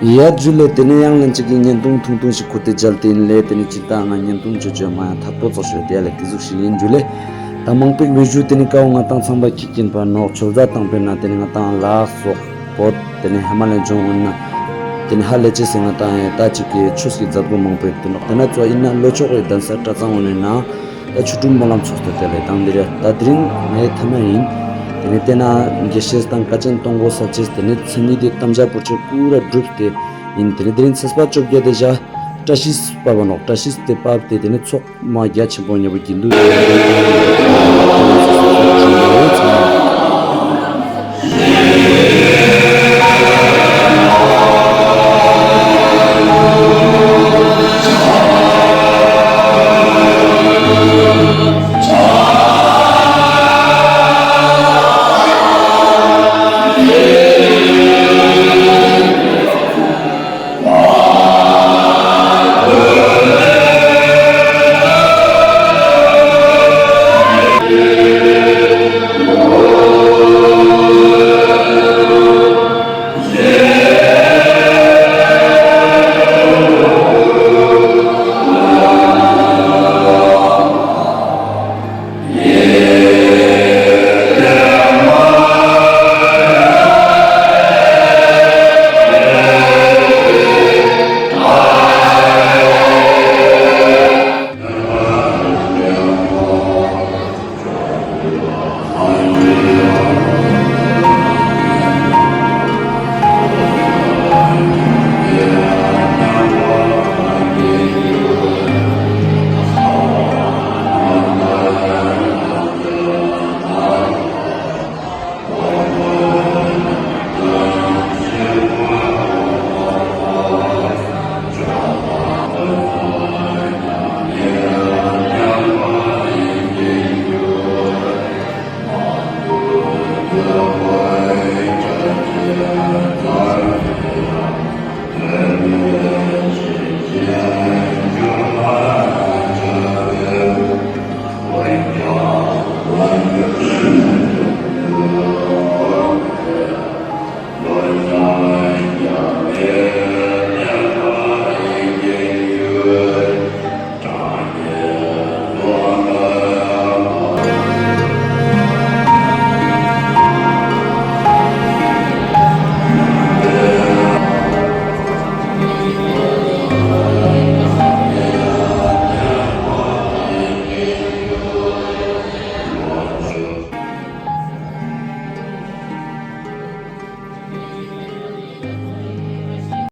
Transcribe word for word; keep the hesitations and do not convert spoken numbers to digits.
ཡ་ཇུ་ལེ། ཏེ་ནེ་ཡང་ལན་ཅིག་གི་བརྙན་ཐུང་ཐུང་ཐུང་ཞིག་ཁུར་ཏེ་མཇལ་ཏེ་ཨིན་ལེ། ཏེ་ནེ་ཅི་ལྟ་ང་བརྙན་ཐུང་ཅོ་ཅོ་མ་ཡང་ཐབ་ཏོ་ཙོགས་ཤིག་ཡོད་ཏེ་ཡ་ལེ་ཏེ་ཟུག་ཞིག་ཨིན་ཇུ་ལེ། ད་མང་པོ་ཞིག་མི་ཞུ། ཏེ་ནེ་ཀའོ་ང་ཏང་ཚང་མ་ཁྱི་ཀིན་པ་ནོག་ཆོས་ཟླ་དང་པོའི་ནང་ཏེ་ནེ་ང་ཏང་ལ་སོག་པོ་ཏེ་ནེ་ཧ་མ་ལེ་ཇོང་འོན་ན་ཏེ་ནེ་ཧ་ལས་ཅེས་སེ་ང་ཏང་ཡང་ད་ཅིག་གི་ཆོས་ཀྱི་མཛད་སྒོ་མང་པོ་ཡོད་ཏེ་ནོག། ཏེ་ན་ཙོགས་ཨིན་ན་ལྷོ་ཕྱོགས་ཀྱི་གདན་ས་གྲྭ་ཚང་འོན་ན་ད་ཆོ་འཕྲུལ་སྨོན་ལམ་ཚོགས་ཏེ་ཏེ་ལེ་དང་འདིར་ཡ་ད་དེ་རིང་ངའི་ཐ་མ་ཨིན། ཏེ་ནེ་ཏེ་ན་དགེ་བཤེས་དང་བཀའ་ཆེན་གཏོང་སྒོ་ས་ཅེས་ཏེ་ནེ་མཚན་ཉིད་དེ་དམ་བཅའ་པོ་ཆེ་པུ་ར་གྲུབ་སྟེ་ཨིན། ཏེ་ནེ་དེ་རིང་ཚེས་པ་བཅོ་བརྒྱད་དེ་ཞག་བཀྲ་ཤིས་པ་བ་ནོག། བཀྲ་ཤིས་ཏེ་པབ་སྟེ་ཏེ་ནེ་ཚོགས་མ་རྒྱ་ཆེན་པོ་ཉེ་པོ་དགེ་འདུན་